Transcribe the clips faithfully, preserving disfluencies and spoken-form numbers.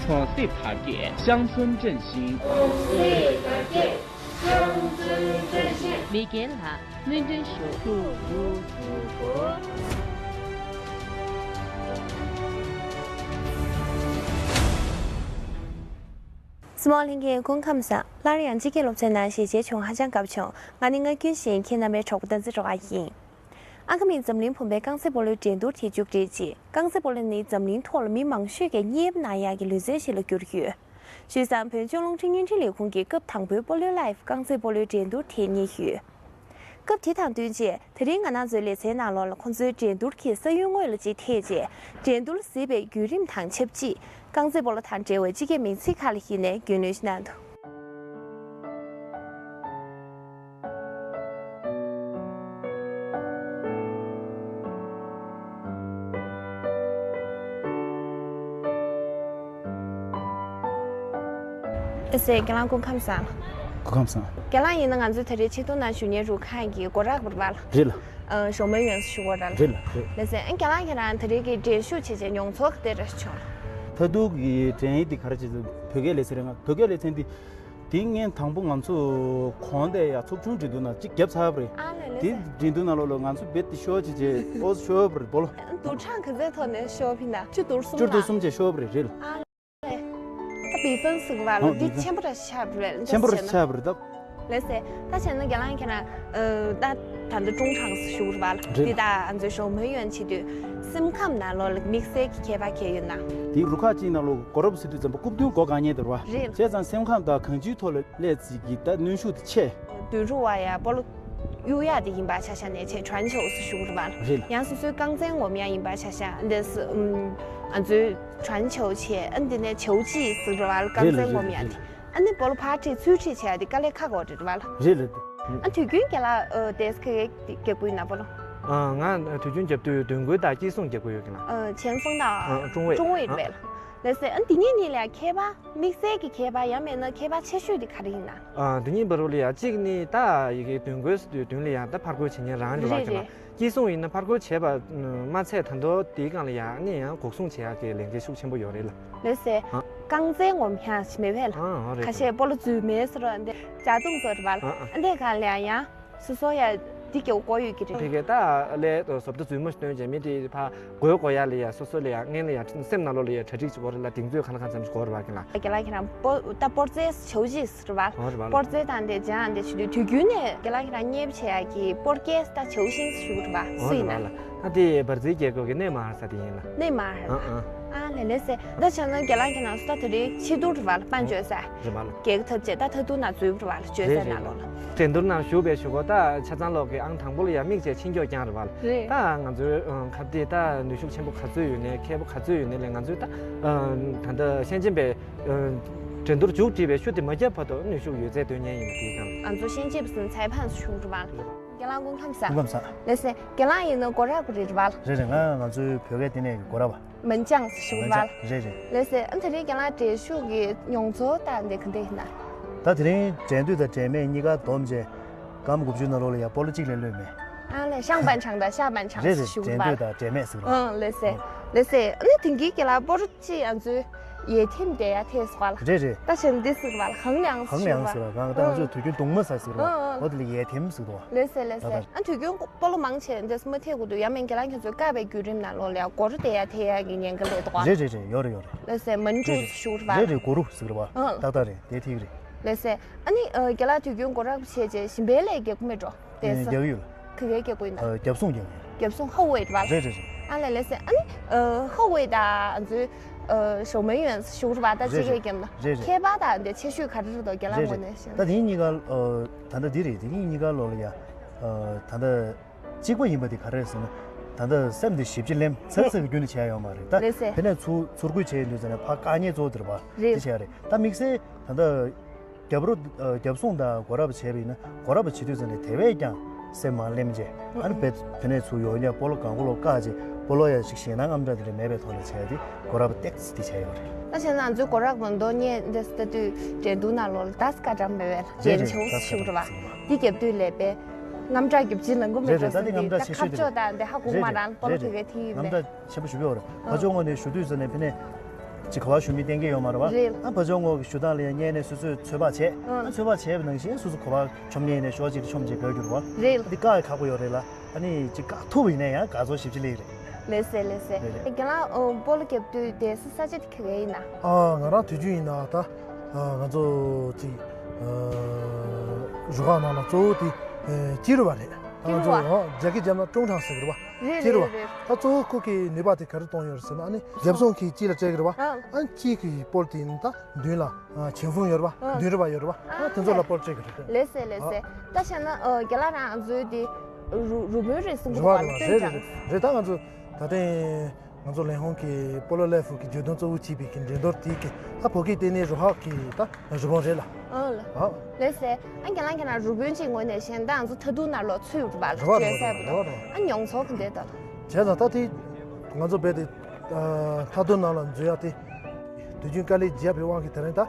ཆོས་སྲིད་དར་རྒྱས་ཤང་ཚུན་振兴། མེས་རྒྱལ་ལ་སྨོན་འདུན་ཞུ། སྲིད་དབང་ལྷན་རྒྱས་སྐུ་ཁམས་བཟང་། སླར་ཡང་སྤྱི་སྒེར་སློབ་ཚན་ནང་ཞལ་མཇལ་བྱུང་ཧ་ཅང་དགའ་བྱུང་། ང་ནི་ང་རྒྱལ་ཞིང་ཁྱེད་རྣམ་པའི་གྲོགས་པོ་བསྟན་འཛིན་རོགས་ཨ་ཡིན། ཨ་ཁ་མིག་འཛམ་གླིང་བུམ་པའི་རྐང་རྩེད་སྤོ་ལོའི་འགྲན་བསྡུར་དེ་མཇུག་བསྒྲིལ་རྗེས། རྐང་རྩེད་སྤོ་ལོ་ནི་འཛམ་གླིང་ཐོག་ལ་མི་མང་ཤོས་ཀྱིས་གཉེར་གནང་ཡག་གི་ལུས་རྩལ་ཞིག་ལ་གྱུར་ཡོད། བྱས་ཙང་བོད་ལྗོངས་རླུང་འཕྲིན་བརྙན་འཕྲིན་ལས་ཁུངས་ཀྱིས་སྐབས་དང་པོའི་སྤོ་ལོའི་ལའེབ་རྐང་རྩེད་སྤོ་ལོའི་འགྲན་བསྡུར་དེ་རྙེད་ཡོད། སྐབས་དེ་དང་བསྟུན་རྗེས་དེ་རིང་ང་རང་ཚོའི་ལེ་ཚན་ནང་ལོགས་ལ་ཁོང་ཚོའི་འགྲན་བསྡུར་གྱི་ས་ཡུལ་དངོས་ལ་ཅིག་ཐེགས་རྗེས། འགྲན་བསྡུར་གཟིགས་པའི་བརྒྱུད་རིམ་དང་ཆབས་ཅིག་རྐང་རྩེད་སྤོ་ལོ་དང་འབྲེལ་བའི་སྤྱི་སྐད་མིང་ཚིག་ཁག་ལ་གཞིགས་ནས་རྒྱུས་ལོན་ཞིག་གནང་འདུག་ཨེ་སེ། རྒན་ལགས་སྐུ་ཁམས་བཟང་། སྐུ་ཁམས་བཟང་། རྒན་ལགས་ཡིན་ན་ང་ཚོའི་ད་རེས་ཆེད་དུ་ན་ཞུ་ཉེ་རུ་ཁང་གི་སྒོ་རག་པར་བ་ལ། རེད་ལ། ཨ། ཞོགས་མའི་ཡོན་སུ་ཞུ་བ་ར་ལ། རེད་ལ་རེད། ལགས་སེ། ཨ། རྒན་ལགས་ཁྱེད་རང་ད་རེས་ཀྱི་འགྲན་ཞུགས་བྱས་རྗེས་མྱོང་ཚོར་ག་དེ་རེ་བྱུང་། ད་དུང་གི་འགྲན་ཡིག་འདི་ག་རེ་བྱེད་ཚུལ་བོད་སྐད་ལེ་ཚན་རེད། ང་བོད་སྐད་ལེ་ཚན་འདི། དེ་སྔོན་དང་པོ་ང་ཚོ་གོང་དེ་ཡ་ཚོགས་ཆུང་འགྲན་བསྡུར་ནང་གཅིག་བརྒྱབ་ཚར་བ་རེད། ཨ་ལས་ལས། དེ་འགྲན་བསྡུར་ནང་ལོགས་ལ་ང་ཚོ་རྦད་དེ་ཤོར་བྱས་རྗེས་ཨོ་ཤོར་བ་རེད་སྤོ་ལོ། འདུ་གྲངས་ག་ཚད་ཐོག་ནས་ཤོར་བ་ཡིན་ན། བཅུ་བདུན་གསུམ་ལ། བཅུ་བདུན་གསུམ་བྱས་ཤོར་བ་རེད། རེད་ལ། ཨ་ལས། ད་བི་ཧྥན་ཟེར་བ་ལ་ཨོ་འདི་བི་ཧྥན་ཆེན་པོ་ར་ཆགས་པ་རེད། ཆེན་པོ་ར་ཆགས་པ་རེད་ད། ལགས་སེ། ད་བྱས་ན་རྒན་ལགས་ཁྱེད་རང་ད་ད་ལྟ་ཀྲུང་ཀྲང་ཞུ་བ་ལ། རེད། འདི་ད་ང་ཚོའི་ཞོགས་མའི་ཡོན་བྱེད་དུས་སེམས་ཁམས་ནང་ལོགས་ལ་དམིགས་བསལ་གྱི་ཁྱད་པར་ག་ཡོད་ན། དེ་རུ་ཁག་གཅིག་ནང་ལོགས་སྒོ་ར་བ་ཟེར་དུས་ཙམ་པ་རྐུབ་སྟོན་སྒོ་གང་ཉལ་དེ་རེད་བ། རེད། བྱས་ཙང་སེམས་ཁམས་དང་གང་ཅིའི་ཐོག་ལ་སླེབས་ཚིག་གི་ད་གནོན་ཤུགས་དེ་ཆེ། དུད་འགྲོ་བ་ཡ་སྤོ་ལོ་གཡུག་ཡག་དེ་ཡིན་པ་ཆ་བཞག་ནས་བྱས་གྲོན་ཆེའོ་ཟེར་ཞུ་གི་རེད་བ། རེད། ཡང་སོ་སོའི་རྐང་རྩལ་ངོམ་ཡག་ཡིན་པ་ཆ་བཞག་འདི་སུ་ཨུམ་ང་ཚོའི་གྲོན་ཆེའོ་བྱས་ཨ་འདི་ནས་ཆེའོ་ཅི་ཟེར་གི་རེད་བ། རྐང་རྩལ་ངོམ་ཡག་དེ། ཨ་ནི་སྤོ་ལོ་ཕར་ཁྲིད་ཚུར་ཁྲིད་བྱས་ཏེ་དཀའ་ལས་ཁག་གོ་རེད་བ་ལ། རེད་རེད། ཨ་དུས་རྒྱུན་རྒན་ལགས་ཨ་དེས་ཁེ་རྒྱག་གི་ཡིན་ན་སྤོ་ལོ། ཨ་ང་དུས་རྒྱུན་རྒྱབ་དུས་དོན་འགོལ་དང་སྐྱིད་སྲུང་རྒྱག་གི་ཡོད་ཀྱི་ལ། ཨ་ཆེན་སོང་དང་ཨ་ཀྲུང་ཝེ་ཀྲུང་ཝེ་ཨ་རེད་བ་ལ། ལགས་སེ། ཨ་འདི་གཉིས་གཉིས་ལ་ཁྱད་པར་དམིགས་བསལ་གྱི་ཁྱད་པར་ཡང་མེད་ན་ཁྱད་པར་ཆེ་ཤོས་དེ་ག་རེ་ཡིན་ན། ཨ་འདི་གཉིས་བར་ལ་ཡ་གཅིག་ནི་ད་ཡི་གེ་དོན་འགོལ་ཟེར་དུས་མདུན་ལ་ཡ་ད་ཕར་རྒོལ་བྱེད་མཁན་རང་རེད་བ་རེད་ཀྱི་ལ། རེད། སྐྱིད་སྲུང་ཡིན་ན་ཕར་རྒོལ་བྱས་པ་མ་ཚད་ད་མདོ་དེའི་སྒང་ལ་ཡང་ནི་ཡང་འགོག་སྲུང་བྱེད་ཡག་གི་ལས་འགན་ཤུགས་ཆེན་པོ་ཡོད་རེད་ལ། ལགས་སེ། ཨ། རྐང་རྩལ་ངོམ་ཡག་ཞིག་མེད་པས་ལ། ཨ་ཨ་རེད། ཁ་ཤས་སྤོ་ལོ་འཛུལ་མེད་ཟེར་བ་འདི་ཇ་དུང་ཟེར་བ་ལ། ཨ་ཨ། འདི་གང་ལ་ཡང་སོ་སོ་ཡ་འདི་སྐྱོ་གོ་ཡོད་ཀྱི་རེད། དེ་གས་ད་ལས་བཟོ་ལྟ་རྫུན་མ་ཞིག་སྟོན་བྱས་མི་དེ་ཕ་རྒོལ་དགོས་ཡ་ལ་ཡ་སོ་སོ་ལ་ཡ་སྔན་ལ་ཡ་སེམས་ནང་ལོགས་ལ་ཡ་གྲ་སྒྲིག་ཅིག་དགོས་རེད་ལ། གདེང་ཚོད་གང་ལ་གང་འཚམ་ཞིག་དགོས་རེད་བ་ཀྱི་ལ། རྒན་ལགས་ཁྱེད་རང་སྤོ་ད་སྤོར་རྩལ་བྱའུ་ཅིས་རེད་བ། ཨོ་རེད་བ་ལ། སྤོར་རྩལ་དང་དེ་ཇ་དེ་བྱེད་དུས་དུས་རྒྱུན་ནས་རྒན་ལགས་ཁྱེད་རང་གཉེར་བྱེད་ཡག་གི་སྤོར་རྒྱག་ད་བྱའུ་ཤིང་ཞུ་རེད་བ། ཨོ་སུ་རེད་ཡིན་བ་ན། ལ། ད་དེ་འབར་རྫས་རྒྱག་དགོས་ཀྱི་གནས་མ་ཧར་ས་དེ་ཡིན་ལ། གནས་མ་ཧར། ཨ་ཨ། ཨ་ལས་ལས་སེ། ད་བྱས་ན་རྒན་ལགས་ཁྱེད་རང་སུ་ད་དེ་རིང་ཕྱི་དུར་རེད་བ་ལ་དཔལ་འབྱོར་ས། རེད་བ་ལ། རྒྱལ་ཁ་ཐབས་ཅེས་ད་ད་དུ་ན་འཛུལ་བ་ལ་བཅོས་རེད་ས་རེད་ན་ལོ་ལ། འགྲན་བསྡུར་ནང་ཞུགས་པའི་ཞུ་སྒོ་ད་ཆ་ཚང་ལོག་གི་ཨང་དང་པོ་ལ་ཡང་དམིགས་བྱས་ཕྱིན་སྐྱོ་རྐྱང་རེད་བ་ལ། རེད། ད་ང་ཚོའི་ཁ་བརྡའི་ད་ནུས་ཤུགས་ཆེན་པོ་ག་ཚོད་ཡོད་ནས་མཁས་པོ་ག་ཚོད་ཡོད་ནས་ལས་ང་ཚོའི་ད་ད་ལྟ་ཤན་ཆེན་པའི་འགྲན་བསྡུར་མཇུག་སྒྲིལ་བའི་ཤུ་དེ་མ་བརྒྱབ་བར་དུ་ནུས་ཤུགས་ཡོད་ཚད་འདོན་མཁན་ཡིན་པ་དེའི་སྒང་། ང་ཚོ་ཤན་ཆེན་པ་ཟིན་ཚའི་ཕན་ཞུ་རེད་བ་ལ། རྒན་ལགས་སྐུ་ཁམས་བཟང་། སྐུ་ཁམས་བཟང་། ལགས་སེ། རྒན་ལགས་ཡིན་ན་སྒོ་ར་གུ་རི་རེད་བ་ལ། རེད་རེད། ང་ང་ཚོའི་བོད་སྐད་དེ་ནས་སྒོ་ར་བ། མན་ཅང་ཞུ་རེད་བ་ལ། རེད་རེད། ལགས་སེ། ཨ་དེ་རིང་རྒན་ལགས་འགྲན་ཞུགས་ཀྱི་མྱོང་ཚོར་ད་འདི་ག་འདྲ་ཡིན་ན། ད་དེ་རིང་འགྲན་བསྡུར་དང་འགྲན་མེད་གཉིས་ཀ་བསྡོམས་རྗེས་སྐར་མ་དགུ་བཅུ་ནང་ལོགས་ལ་ཡ་སྤོ་ལོ་གཅིག་ལས་ལོན་མེད། ཨ་ལས་ཤང་པན་ཆང་དང་ཤ་པན་ཆང་རེད་རེད། ཞུ་འགྲན་བ་བསྡུར་དང་འགྲན་མེད་ཟེར་བ། ཨང་ལགས་སེ། ཨང་། ལགས་སེ། ཨ་ནི་དེང་གི་རྒན་ལགས་སྤོ་རུ་ཅི་ང་ཚོའི་ཡས་ཐེམ་དེ་ཡ་ཐེ་སོགས་ལ། རེད་རེད། ད་ཞེན་འདི་ཟེར་བ་ལ་ཧང་ལང་ཧང་ལང་ཟེར་བ། ང་ད་ང་ཚོས་དུས་རྒྱུན་གདུང་མ་ཟ་ཟེར་བ། ཨང་ཨང་། འོ་དེ་ལ་ཡས་ཐེམ་ཟེར་བ། ལགས་སེ་ལགས་སེ། ད་ལྟ། ཨ་དུས་རྒྱུན་སྤོ་ལོ་མང་ཆེ་འདི་སུ་མ་ཐེ་གོ་དུས་ཡ་མེན་རྒན་ལགས་ཁྱོད་ཚོའི་བཀའ་བའི་བརྒྱུད་རིམ་ནང་ལོགས་ལ་ཡ་སྒོ་རུ་དེ་ཡ་ཐེ་ཡ་གི་ཉེན་ཁ་ལས་འདུག་ག་རེད་རེད་རེད། ཡོད་རེད་ཡོད་རེད། ལགས་སེ། མན་ཀྲུ་ཞུ་རེད་བ། རེད་རེད། སྒོ་རུ་ཟེར་བ། ཨང་། ཏག་ཏག་རེད། དེ་ཐིག་རེད། ལགས་སེ། ཨ་ནི་རྒན་ལགས་དུས་རྒྱུན་སྒོ་ར་བྱས་རྗེས་ཞིམ་པའི་ལས་རྒྱག་གི་མེད་འགྲོ། དེ་ས། རྒྱག་ཡོད་ལ། ག་གའི་རྒྱག་དགོས་ན། རྒྱབ་སྲུང་རྒྱག་ཡོད། རྒྱབ་སྲུང་ཧ་ཝེ་རེད་བ། རེད་རེད་རེད། ཨ་ལས་ལགས་སེ། ཨ་ནི་ཧ་ཝེ་དང་ང་ཚོའི་ཞོགས་མའི་ཡོན་ཞུ་རེད་བ། ད་རེད་ཅི་གའི་རྒྱབ་ན། རེད་རེད། ཁྱད་པར་དང་དེ་ཆེ་ཤོས་ག་རེ་རེད་འདུག་རྒན་ལགས་ངོས་ནས་བཤད་ན། ད་དེ་གཉིས་ཀ་ད་ལྟ་འདི་རེད། དེ་གཉིས་གཉིས་ཀ་ལོགས་ལ་ཡ་ད་ལྟ། གཅིག་པ་ཡིན་པ་དེ་ག་རེ་རེད་ཟེར་ན། ད་ལྟ་སེམས་དེ་ཞིབ་ཅིང་ལེམ་ཚག་ཚག་གི་རྒྱུན་ནས་བྱས་ཡོད་མ་རེད་ད། ལགས་སེ། དེ་ནས་ཚུར་ཚུར་རྒོལ་བྱས་ཡོང་དུས་ཙམ་ནས་ཕར་བཀག་ཉེས་གཙོ་བོ་དེ་རེད་པ། རེད། དེ་བྱས་རེད། ད་དམིགས་བསལ་ད་ལྟ་རྒྱབ་རོ་རྒྱབ་སྲུང་དང་སྒོ་ར་བ་བྱས་པ་ཡིན་ན། སྒོ་ར་བ་བྱེད་དུས་ཙམ་ནས་དེ་བས་ཀྱང་སེམས་མ་ལེམ་བྱས། ཨ་ནི་བས་དེ་ནས་ཚུར་ཡོང་ཡ་སྤོ་ལོ་གང་གོ་ལོ་བཀག་བྱས། སྤོ་ལོ་ཡ་ཞིག་ཞེད་སྣང་ངམ་འདྲ་དེ་འདྲ་མེད་པའི་ཐོག་ནས་བྱས་ཏེ་སྒོ་ར་བ་ཏེག་ཙི་དེ་བྱས་ཡོད་རེད། ད་བྱས་ན་ང་ཚོའི་སྒོ་ར་བ་མདོ་སྙེད་འདི་ལྟ་དུས་འགྲན་བསྡུར་ནང་ལོགས་ལ་ད་སྐར་གྲངས་མེད་པའི་རྒྱན་ཆེ་བོ་ཞིག་རེད་པ། འདི་རྒྱབ་དུས་ལས་པས། དངངས་སྐྲག་རྒྱབ་ཅིག་ལངས་གོ་མེད་རེད་རེད། འགྲོ་ད་དེ་སོང་དངངས་སྐྲག་དེ་ཆེ་ཤོས་ཁ་དེ་ཕྱོགས་དང་དེ་ཧ་གོ་རེད་མ་རེད། རང་སྤོ་ལོ་རེད་རེད། ཕ་གི་དེ་ཡིན་དངངས་པས། སྐྲག་ཆེན་པོ་ཞུ་གི་ཡོད་རེད། རེད། ཕ་ཕྱོགས་ངོས་ནས་ཞུ་དུས་ཙམ་ནས་ཕ་ནས་ཅིག་ག་བ་ཞུ་མི་གཏན་འཁེལ་ཡོད་མ་རེད་བ། རེད། ཨ་ཕ་ཕྱོགས་ངོས་ཀྱི་ཞུ་སྟངས་ལ་ཡང་སྔོན་ནས་སོ་སོས་ཚོད་དཔག་བྱས། ཨ་ཚོད་དཔག་བྱས་པ་ནང་བཞིན་སོ་སོ་ག་བ་མཆོང་མཁན་ཡིན་ནའི་ཞོགས་ཅིག་མཆོང་བྱས་བོད་འགྱུར་བ། རེད། ཨ་དེ་བཀག་ཡ་ཁག་པོ་ཡོད་རེད་ལ། ཨ་ནི་ཅིག་བཀག་ཐུབ་པ་ཡིན་ན་ཡང་དགའ་ཚོར་ཞེ་པོ་ཅིག་སླེབས་རེད། ལགས་སེ་ལགས་སེ། རེད་རེད། རྒན་ལགས་ཨོ་སྤོ་ལོ་རྒྱབ་དུས་དེ་སི་ས་ཆ་དེ་ག་ག་ཡིན་ན། ཨ་ང་རང་དུས་རྒྱུན་ཡིན་ན་ད་ཨ་ང་ཚོ་ཅིག་ཨ་རུ་ཁག་ནང་ལ་གཙོ་བོ་དེ་ཨ་སྐྱིད་རུ་བ་རེད། ད་ང་ཚོ་སྐྱིད་རུ་བ། ཨ་རྒྱ་སྐད་རྒྱབ་ན་ཀྲུང་ཁྲང་ཟེར་གི་རེད་བ། རེད་སྐྱིད་རུ་བ། རེད་རེད། ད་གཙོ་བོ་ཁོ་གི་ནུས་པ་དེ་ག་རེ་གཏོང་ཡོད་རེད་ཟེར་ན་ཨ་ནི་རྒྱབ་སོང་གི་དཀྱིལ་ལ་སྤྲད་གི་རེད་བ། ཨ། ཨ་དཀྱིལ་གི་སྤོ་ལོ་དེ་ཡིན་ན་ད་མདུན་ལ་ཨ་前锋 ཡོད་རེད་བ། ཨ། མདུན་རུ་བ་ཡོད་རེད་བ། ཨ་ཨ་དེ་ཚོ་ལ་སྤོ་ལོ་སྤྲད་གི་རེད། ལགས་སེ་ལགས་སེ། ཨ་ད་བྱས་ན་ཨ་རྒན་ལགས་རང་ཚོའི་དེ་རུ་རུ་དཔོན་རེད་གསུང་གི་རེད་བ། རེད་རེད་རེད། ད་ང་ཚོ་ད་ཐེངས་ང་ཚོ་ལིན་ཧུང་གི་སྤོ་ལོ་ལའེ་ཧྥུ་གི་བརྗོད་དོན་གཙོ་བོ་བྱས་པའི་གི་འགྲན་བསྡུར་དེ་གི་ད་བོད་སྐད་བསྟན་ནས་རུ་ཁག་གི་ད་རུ་དཔོན་རེད་ལ། ཨ་ལ། ཨ། ལགས་སེ། ཨ་རྒན་ལགས་ཁྱེད་རང་རུ་དཔོན་གཅིག་ངོས་ནས་བཤད་ན་ད་ང་ཚོ་མཐའ་བསྡུར་ནང་ལོགས་ཚུད་ཡོད་རེད་བ་ལ། རེད་བ་རེད་བ་རེད་བ་རེད་བ། ཨ་མྱོང་ཚོར་ག་འདྲས་འདུག་བྱས་ཙང་ད་དེ་ང་ཚོ་རྦད་དེ་ཨ་མཐའ་བསྡུར་ནང་ལ་འཛུལ་ཡག་དེ་དུས་རྒྱུན་དཀའ་ལས་བརྒྱབ་པའི་དབང་གིས་དེ་རིང་ད་ཨ་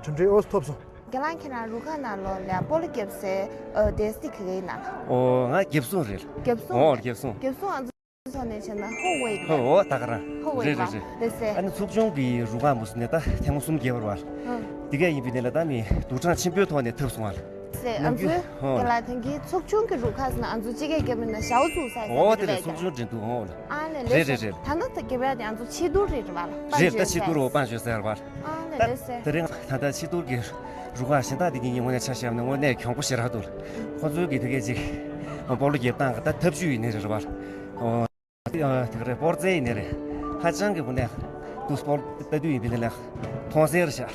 གྲུབ་འབྲས་ཨོས་ཐོབ་སོང་། རྒན་ལགས་ཁྱེད་རང་རུ་ཁག་ནང་ལོགས་ལ་སྤོ་ལོ་རྒྱབ་སའི་ཨ་དེ་སི་ག་ག་ཡིན་ན། ཨོ་ང་རྒྱབ་སོང་རེད། རྒྱབ་སོང་ཨོ་རེད། རྒྱབ་སོང་། རྒྱབ་སོང་ཨ་ཚོ་ཐོག་ནས་བྱས་ན་ཧོ་ཝེ་ཧོ་ཨོ་ད་ག་རང་། ཧོ་ཝེ་རེད་རེད་རེད། ལགས་སེ། ཨ་ནི་ཚོགས་ཆུང་གི་རུ་ཁག་མུ་སུ་ནས་ད་ཐེངས་མ་གསུམ་རྒྱབ་པ་རེད་བ། ཨང་། དེ་ག་ཡིན་པའི་ནས་ལ་ད་ནི་དུག་གྲངས་ཆེན་པོའི་ཐོག་ནས་ཐོབ་སོང་བ། ལགས་སེ། ཨ་ནམ་ཚོའི་རྒན་ལགས་ཐེངས་ཀྱི་ཚོགས་ཆུང་གི་རུ་ཁག་ཟེར་ན་ཨ་ཚོ་སྤྱི་སྐད་རྒྱབ་པ་ཡིན་ན་ཞའོ་ཙུའུ་ཟེར་ཨོ་དེ་རེད། ཚོགས་ཆུང་འགྲན་བསྡུར་ཨོ་ལ། ཨ་ལས་རེད་ལས་རེད་རེད། ད་ནི་ད་རྒྱབ་ཡ་དེ་ཨ་ཚོ་ཕྱི་དུར་རེད་རེད་བ་ལ། རེད་ད་ཕྱི་དུར་འོ་པང་ཞོ་ཟེར་བ། ཨ་ལས་ད་ལས་ཟེར། དེ་རིང་ད་ལྟ་ཕྱི་དུར་གྱི་རུ་ཁག་གཞན་དག་དེ་གཉིས་ཀྱི་ངོས་ནས་ཆ་བཞག་ན་དངོས་གནས་གྱོང་པོ་ཞེ་དྲག་འདུག་ཁོ་ཚོའི་གི་དེ་གས་ཅིག་སྤོ་ལོ་རྒྱབ་སྟངས་ཀྱི་ད་ཐབས་ཇུས་ཡིན་ནི་རེད་བ། ཨོ་དེ་ག་རེད་སྤོར་རྩལ་ཡིན་ནི་རེད། ཧ་ཅང་གི་དངོས་གནས་དུ་སྤོ་ལོ་ལྟ་དུས་ཡིན་པའི་ནི་ལ་མཐོང་གསལ་རེད་ཤག་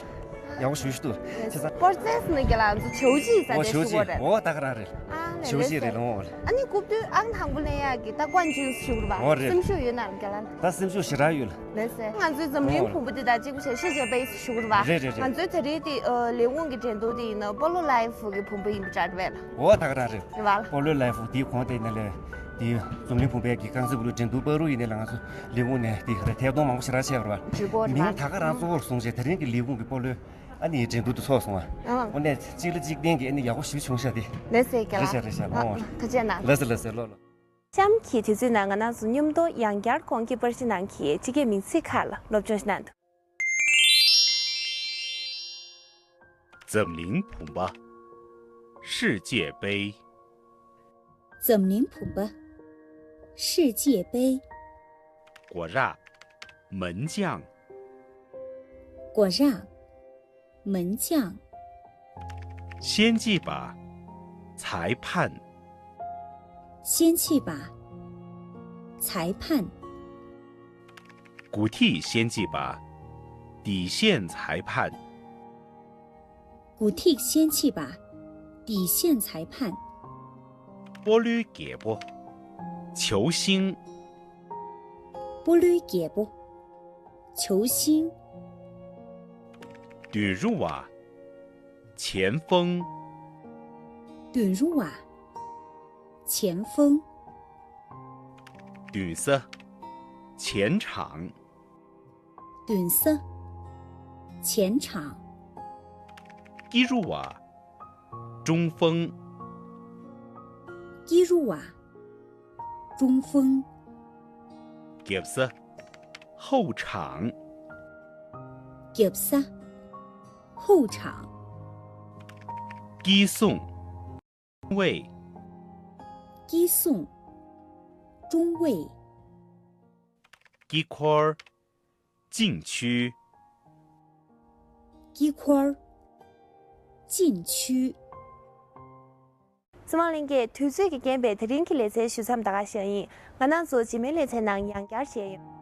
ཡག་པོ་ཞུ་ཞུ་འདུག་བྱས་ཙང་། སྤོར་རྩལ་ཟེར་ནི་ག་ལ་ང་ཚོ་ཞའོ་ཅི་ཟེར་ཨོ་ནས་ཞའོ་ཞུ་གི་ཅི་རེད། ཨོ་ད་ག་རང་རེད། ཨ་ནི་ཞའོ་ཅི་རེད་ལོ། ཨ་ནི་རྐུབ་སྟོད་ཨང་དང་པོ་ལེན་ཡག་གི་ད་ཀོན་ཅུན་ཞུ་གི་རེད་བ། ཨོ་རེད། སེམས་ཤུགས་ཡོད་ན་རྒན་ལགས། ད་སེམས་ཤུགས་ཞེ་དྲག་ཡོད་ལ། ལགས་སེ། ང་ཚོའི་འཛམ་གླིང་ཨོ་བུམ་པ་འདི་དང་གཅིག་པ་བྱས་ཤེས་བྱས་པ་ཡིས་ཞུ་གི་རེད་བ། རེད་རེད་རེད། ང་ཚོའི་ད་རེས་དེ་ཨ་ལས་ཁུངས་ཀྱི་འགྲན་བསྡུར་དེ་ཡིན་ན་སྤོ་ལོ་ལའེ་ཧྥུ་གི་བུམ་པ་ཡིན་པ་འདྲ་རེད་བས་ལ། ཨོ་ད་ག་རང་རེད། རེད་བ་ལ། སྤོ་ལོ་ལའེ་ཧྥུ་དེའི་གོང་དེ་ནས་ལས་དེ་འཛམ་གླིང་བུམ་པའི་གི་རྐང་རྩེད་སྤོ་ལོའི་འགྲན་བསྡུར་པ་རུ་ཡིན་ནས་ལ་ང་ཚོ་ལས་ཁུངས་ནས་དེ་རེད་ཐད་གཏོང་མང་པོ་ཞེ་དྲག་བྱས་པ་རེད་བ། ཞུ་གི་རེད་བ། མིང་ད་ག་རང་གཙོ་བོར་བཟུང་བྱས་དེ་རིང་གི་ལས་ཁུངས་ཀྱི་སྤོ་ལོའི་ཨ་ནི་འགྲན་བསྡུར་དུ་ཚོགས་སོང་བ། ཨང་། དངོས་གནས་གཅིག་ལ་གཅིག་བརྟེན་གྱི་ཨ་ནི་ཡག་པོ་ཞིག་བྱུང་ཤག་དེ། ལགས་སེ་རྒན་ལགས། རེད་ཤག་རེད་ཤག་ཨོ། ཐུགས་རྗེ་གནང་། ལགས་སེ་ལགས་སེ་ལོ་ལོ། གཤམ་གྱི་དུས་ཚོད་ནང་ང་རང་ཚོ་མཉམ་དུ་ཡང་བསྐྱར་གོང་གི་པར་ཆས་ནང་གི་སྤྱི་སྐད་མིང་ཚིག་ཁག་ལ་སློབ་སྦྱོང་ཞིག་གནང་འདུག་འཛམ་གླིང་བུམ་པ། 世界杯། འཛམ་གླིང་བུམ་པ། 世界杯། སྐོར་ར། 门将། སྐོར་ར། 门将། 选举པ། 裁判། 选举པ། 裁判། འགོ་ཁྲིད་选举པ། 底线裁判། འགོ་ཁྲིད་选举པ། 底线裁判། སྤོ་ལོའི་རྒྱལ་པོ། 球星། སྤོ་ལོའི་རྒྱལ་པོ། 球星། མདུན་རུ་བ། 前锋། མདུན་རུ་བ། 前锋། མདུན་ས། 前场། མདུན་ས། 前场། དཀྱིལ་རུ་བ། 中锋། དཀྱིལ་རུ་བ། 中锋། རྒྱབ་ས། 后场། རྒྱབ་ས། 后场། དཀྱིལ་སྲུང་། 中卫། དཀྱིལ་སྲུང་། 中卫། དཀྱིལ་འཁོར། 禁区། དཀྱིལ་འཁོར། 禁区། གསན་མཁན་ལྷན་རྒྱས། དུས་ཚོད་ཀྱིས་རྐྱེན་པས་དེ་རིང་གི་ལེ་ཚན་ཞུ་མཚམས་ད་ག་ཞིག་ཡིན། ང་རང་ཚོ་རྗེས་མའི་ལེ་ཚན་ནང་ཡང་བསྐྱར་མཇལ་ཡོང་།